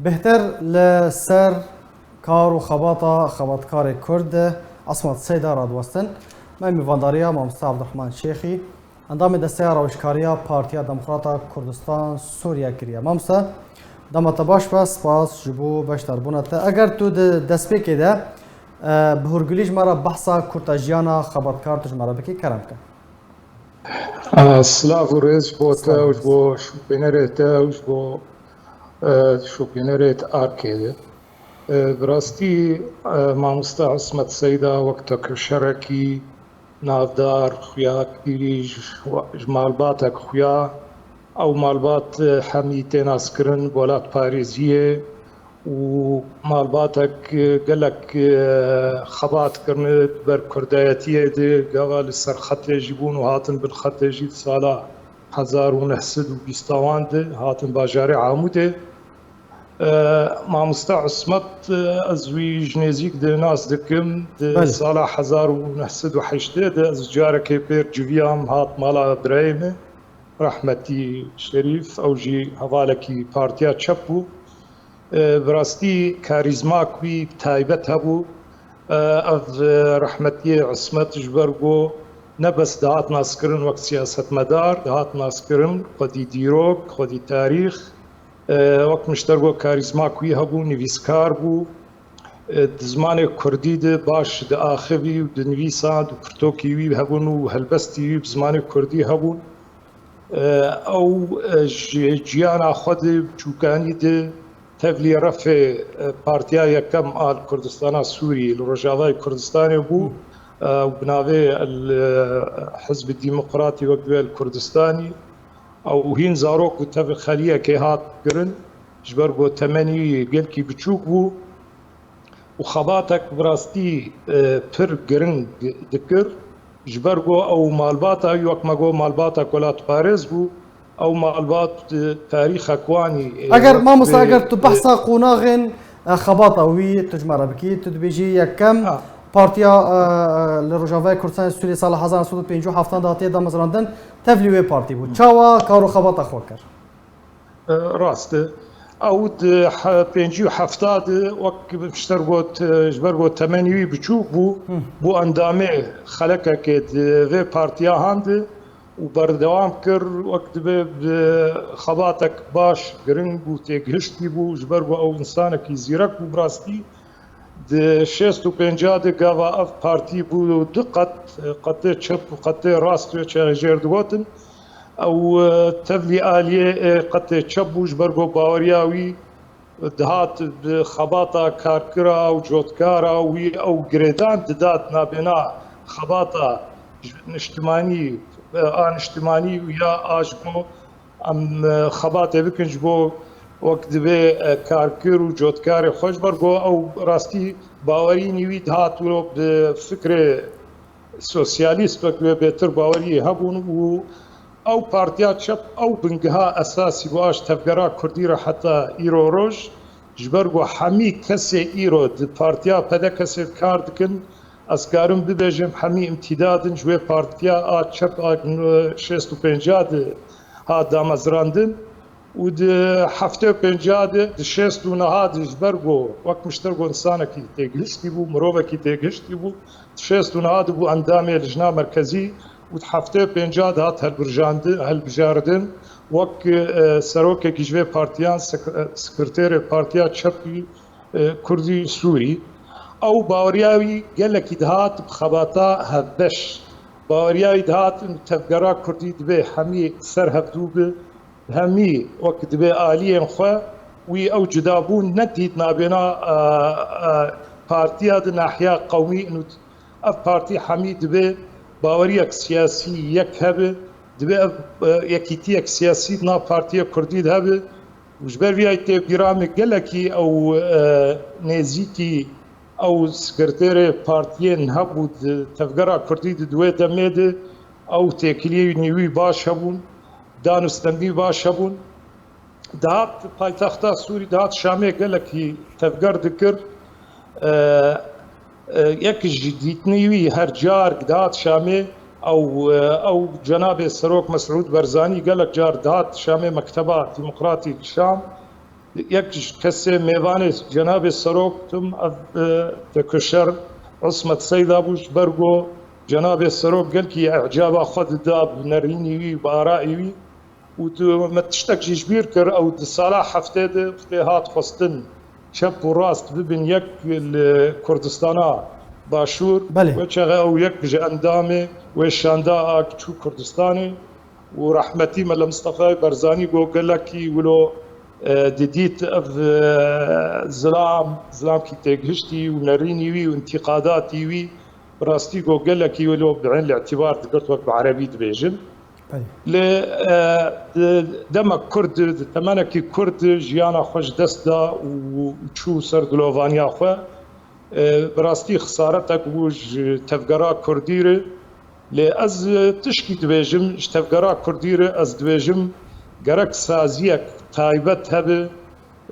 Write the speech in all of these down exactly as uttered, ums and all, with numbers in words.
Bêhtir li ser kar û xebata xebatkarê Kurd Ismet Seyda radiwestin. Me mîvandariya mamoste Abdurrahman Şêxî, endamê Desteya Rawêjkariya Partiya Demokrata Kurdistan Sûriye kiriye. Mamoste, dema te baş be, spas ji bo beşdarbûna te. Eger tu di destpêkê de, e, bi hûrgulî ji me re behsa kurta jiyana xebatkar tu ji me re bikî, kerem bike. Eh, Silav û rêz ji bo te û ji bo şopînerê te û ji bo, eh, şopînerê di arkê de. Eh, bi rastî, eh, mamoste Ismet Seyda wek tekeşerekî navdar, xuyakî ji, ji malbatek xuya, ew malbat, eh, hemî tê naskirin bi welatparêziyê û malbatek, eh, gelek, eh, xebat kirine di ber kurdayetiyê de, gava li ser xetê jî bûn û hatin bin xetê jî di sala hezar û neh sed û bîstawan de hatin bajarê Amûdê. Eh, mamoste Ismet, eh, ez wî ji nêzîk de nas dikim. Di Belê. sala hezar û neh sed û heştê de ez carekê pêr civiyam, hat mala birayê min, rehmetî Şerîf, ew jî hevalekî partiya çep bû. Eh, bi rastî karîzmak wî taybet hebû. Eh, ev, eh, rehmetiyê Ismet ji ber ku ne bes dihat naskirin wek siyasetmedar, dihat naskirin xwedî dîrok, xwedî tarîx. Eh, wek min ji te re got, karîzmak wî hebû, nivîskar bû. Eh, di zimanê kurdî de baş diaxivî û dinivîsand û pirtokî wî hebûn û helbestî wî bi zimanê kurdî hebûn. Eh, ew, eh, ji ciyana xwe de, çûkanî de tevlî refê, eh, Partiya Yekem a li Kurdistana Sûrî, li Rojavayê Kurdistanê bû, eh, û bi navê el, eh, Hizbi Demokratî wek divê el Kurdistanî. Ew hîn zarok û tevî xeliyekê hat kirin, ji ber ku temenî wî gelkî biçûk bû û xebatek bi rastî, e, pir giring dikir, ji ber ku ew malbata wî, wek me got, malbatek welatparêz bû, ew malbat, e, tarîxek wanî, e, Eger wek mamoste, divê, eger tu e, behsa qonaxên, e, xebata wî tu ji me re bikî, tu dibêjî yekem Ha. partiya, e, li Rojavayê Kurdistanê Sûriyê sala hezar neh sed û pêncî û heft de hatiye damezrandin, tevlî wê partî bû. Çawa kar û xebata xwe kir? E, rast e. Ew di he-, pêncî û heft de wek ji te re got, e, ji ber got temenî wî biçûk bû, Hı. bû endamê xelekekê di vê partiya han de û berdewam kir, wek dibe bi xebatek baş, giring bû, têgihiştî bû, ji ber ku ew însanekî zîrek bû bi rastî. Di şêst û pênca de gava ev partî bû du qet, qetê çep û qetê rast wê çaxê jêr digotin. Ew, e, tevlî aliyê, e, qetê çep bû, ji ber ku baweriya wî dihat bi xebata karkira û cotkara wî ew girêdan didat nabêna xebata niştimanî, e, a niştimanî û ya a ji bo em, e, xebatê bikin ji bo wek divê, e, karkir û cotkarê xwe, ji ber ku ew rastî bawerînî wî dihat wilo bi fikrê sosyalîst wek divê bêtir baweriyê hebûn û ew partiya çep ew bingeha esasî bû a ji tevgera kurdî re heta îro roj, ji ber ku hemî kesê îro di partiya P D K'ê kar dikin, ez karim bibêjim hemî îmtîdad in ji wê partiya a çep a şêst û pênca de hat damezrandin û di heftê û pênca de, di şêst û neha de ji ber ku wek min ji te re got, însanekî têgihiştî bû, mirovekî têgihiştî bû, di şêst û neha de bû endamê Lijna Merkezî û di heftê û pênca de hat helbirjandi-, helbijartin wek, e, serokekî ji vê partiyan, sek-, e, sekreterê Partiya Çepî, e, Kurdî Sûrî. Ew baweriya wî gelekî dihat bi xebata hevbeş. Baweriya wî dihat tevgera kurdî divê hemî ser hevdû bi, hemî wek divê aliyên xwe, wî ew cudabûn nedît nabêna, e, e, partiya di nahiya qewmî û ev partî hemî divê baweriyek siyasî yek hebe, divê ev, e, yekîtiyek siyasî di nav partiya kurdî de hebe. Û ji ber vî yayî tê bîra min gelekî ew, e, nêzîkî ew sekreterê partiyên hebû di tevgera kurdî di, di wê demê de ew têkiliyên wî baş hebûn, danûstendî baş hebûn. Dihat paytexta Sûrî, dihat Şamê gelekî tevger dikir. E, e, yek ji dîtinî wî her car dihat Şamê, ew, e, ew cenabê Serok Mesûd Berzanî gelek car dihat Şamê, Mekteba Demokratî li Şam, Yek ji kesê mêvanê cenabê serok tim ev, e, tekoşer Ismet Seyda bû, ji ber ku cenabê serok gelkî ecaba xwe dida bi nerînî wî, bi arayî wî û tu, me tiştek jî ji bîr kir, ew di sala heftê de wextê hat xwestin çep û rast bibin yek li Kurdistana Başûr, Belê. Wê çaxê ew yek ji endamê wê şanda a çû Kurdistanê. Û rehmetî Mele Mistefayê Barzanî got gelekî wilo, e, didît ev, e, zilam, zilamkî têgihiştî û nerînî wî û întîqadatî wî, bi rastî got gelekî wilo bi eyn îtibar digirt, wek bi erebî dibêjin. Belê. Lê, e, di demek kurt, di temenekî kurt jiyana xwe ji dest da û çû ser dilovaniya xwe. E, bi rastî xisaretek bû ji tevgera kurdî re. Lê ez, e, tişkî dibêjim, ji tevgera kurdî re ez dibêjim, gerek saziyek taybet hebe,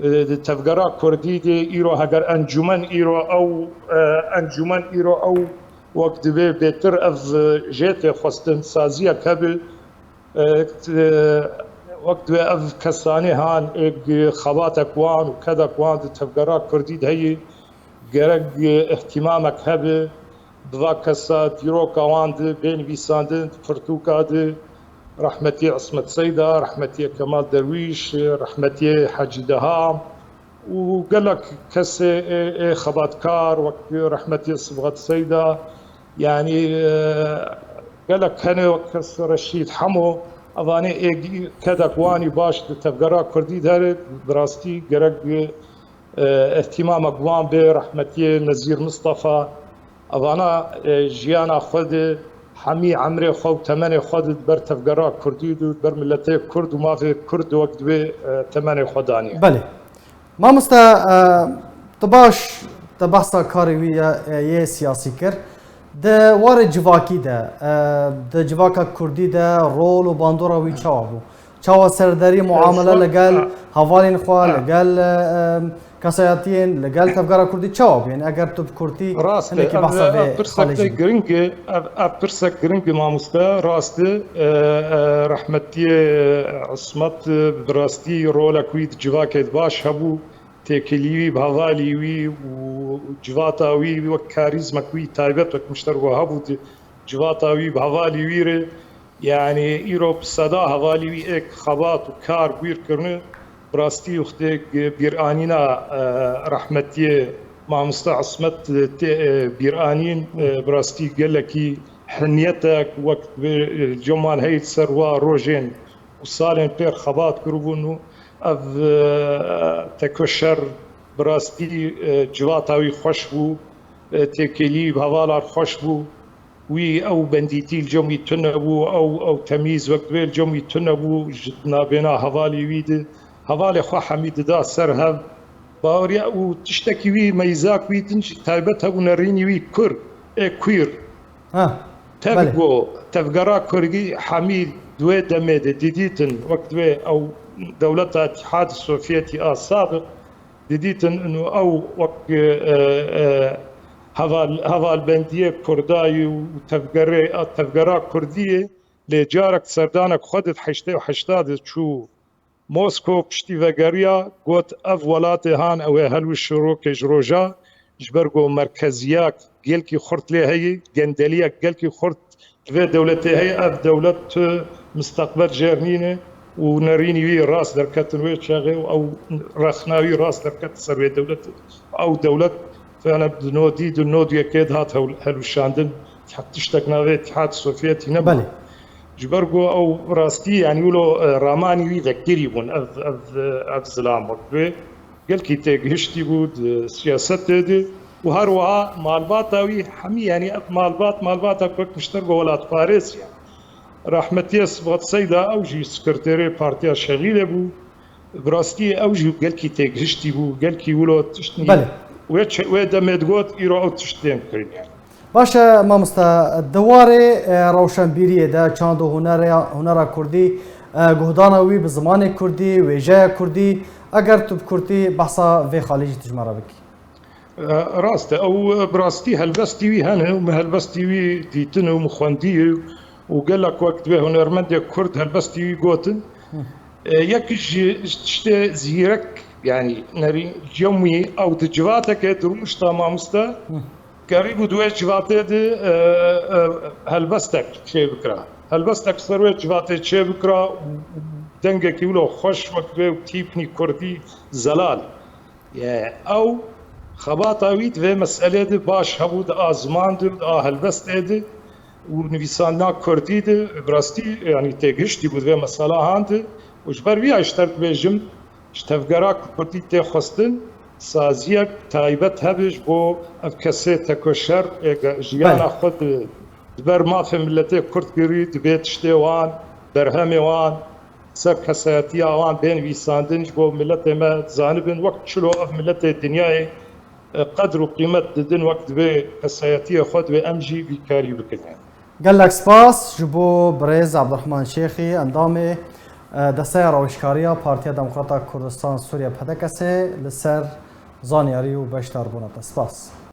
e, di tevgera kurdî de îro heger encûmen îro ew, e, encûmen îro ew wek divê bêtir ev, e, jê tê xwestin saziyek hebe, e, t-, e, wek divê ev kesanê han, e, g-, xebatek wan û kedek wan di tevgera kurdî de heye, gerek, e, îhtimamek hebe, bi va kesa dîroka wan de bê nivîsandin, di pirtûka de rehmetiyê Ismet Seyda, rehmetiyê Kemal Derwîş, rehmetiyê Hecî Deha û gelek kesê ê, ê xebatkar, wek rehmetiyê Sibxet Seyda, yanî, e, gelek hene wek kes Reşîd Hemo, evanê ê kedek wanî baş di tevgera kurdî de hene, bi rastî gerek, e, îhtîmamek wan bê, rehmetiyê Nezîr Mistefa, evana, e, jiyana xwe di hemî emrê xwe û temenê xwe di ber tevgera kurdî di ber miletê kurd û mafê kurd wek divê, e, temenê xwe daniye. Belê. Mamoste, e, tu baş, te behsa karê wî ye, e, yê siyasî kir. Di warê civakî de, e, di civaka kurdî de rol û bandora wî çawa bû? Çawa serderî, muamele li gel hevalên xwe, li gel, e, kesayetiyên, li gel tevgera kurdî çawa bû? Yanî eger tu bi kurtî hinekî behsa vê xalê jî bike. Rast e, ev, ev pirsek giring e, ev, ev pirsek giring e mamoste, rast e, e, e, rehmetiyê Ismet, e, bi rastî rolek wî di civakê de baş hebû, têkilî wî bi hevalî wî û civata wî wek karîzmek wî taybet wek min ji te re got hebû di civata wî bi hevalî wî re. Yanî îro bi seda hevalî wî ê xebat û kar bûyr kirine, bi rastî wextê bîranîna, e, rehmetiyê mamoste Ismet tê, e, bîranîn, e, bi rastî gelekî hiniyetek wek bi, e, cem wan heyî ser wa rojên û salên pêr xebat kiribûn û ev, e, tekoşer bi rastî, e, civata wî xweş bû, e, têkilî bi hevalan xweş bû. Wî ew bendîtî li cem wî tune bû, ew, ew temîz wek divê li cem wî tune bû, ji nabêna hevalê wî di, hevalê xwe hemî dida ser hev. Baweriya û tiştekî wî, meyzak wî din jî taybet hebû, nerînî wî kur, ê queer. Ha, Tev belê. Go, tevgera kurdî hemî di wê demê de didîtin, wek divê ew dewleta Îtîhad Sovyetî a sabiq, didîtin û ew wek, e, e, heval-, hevalbendiyê kurdayî û tevgerê, tevgera kurdiyê, lê carek serdanek xwe di heştê û heşta de çû Moskow, piştî vegeriya, got, ev welatê han ew ê helwişt şirokê ji roja, ji ber ku merkeziyak gelkî xurt lê heye, gendeliyek gelkî xurt li vê dewletê heye, ev dewlet tu misteqbel jêr nîne û nerînî wî rast derketin wê çaxê û ew rexna wî rast derket ser wê dewletê. Ew dewlet, fena di nodî, di nod yekê de hat hewl-, helwişandin, tiştek navê Îtîhad Sovyetî nema. Belê. Ji ber ku ew rastî, yanî wilo, e, ramanî wî vekirî bûn, ev, ev, ev zilam wek wê. Gelkî têgihiştî bû di siyasetê de û her wiha malbata wî hemî, yanî ev malbat, malbata wek min ji te re got welatparêz ye. Rehmetiyê Sibxet Seyda, ew jî sekreterê Partiya Şexîlê bû. Bi rastî ew jî gelkî têgihiştî bû, gelkî wilo tişt nî. Belê. Wê çe-, wê demê digot, îro ew tişt tên kirin yani. Baş e, mamoste, di warê, e, rewşenbîriyê de, çand û hunere-, hunera kurdî, e, guhdana wî bi zimanê kurdî, wêjeya kurdî, eger tu bi kurdî behsa vê xalê jî tu ji me re bikî. E, rast e, ew, e, bi rastî helbestî wî hene û min helbestî wî dîtin û min xwendî û gelek wek divê hunermendê kurd helbestî wî gotin. Hı. E, yek ji, ji tiştê zîrek Yani Nerîn Cemwî ew di civateke durmuşta mamoste gerî bû di wê civatê de e, e, helbestek çê bikira. Helbestek ser wê civatê çê bikira û dengekî wilo xweş wek wê û tîpnî kurdî zelal. Ye, ew xebata wî di vê meselê de baş hebû di a ziman de, di a helbestê de û nivîsandina kurdî de bi rastî yani têgihiştî bû di vê meselahan de û ji ber wî ya ji te dibêjim, ji tevgera kurdî tê xwestin saziyek taybet hebe ji bo ev kesê tekoşer ê ge- jiyana Belê. xwe di, di ber mafê miletê kurd girî dibê tiştê wan, berhemê wan, ser kesayetiya wan bên nivîsandin ji bo miletê me zanibin wek çilo ev miletê dinyayê e, qedr û qîmet didin wek divê kesayetiyê xwe divê em jî vî karî bikin. Gelek spas ji bo birêz Abdurrahman Şêxî, endamê e, Desteya Rawişkariya Partiya Demokrata Kurdistan Sûriye P D K S'ê li ser zanyarî û beşdarbûna te. Spas.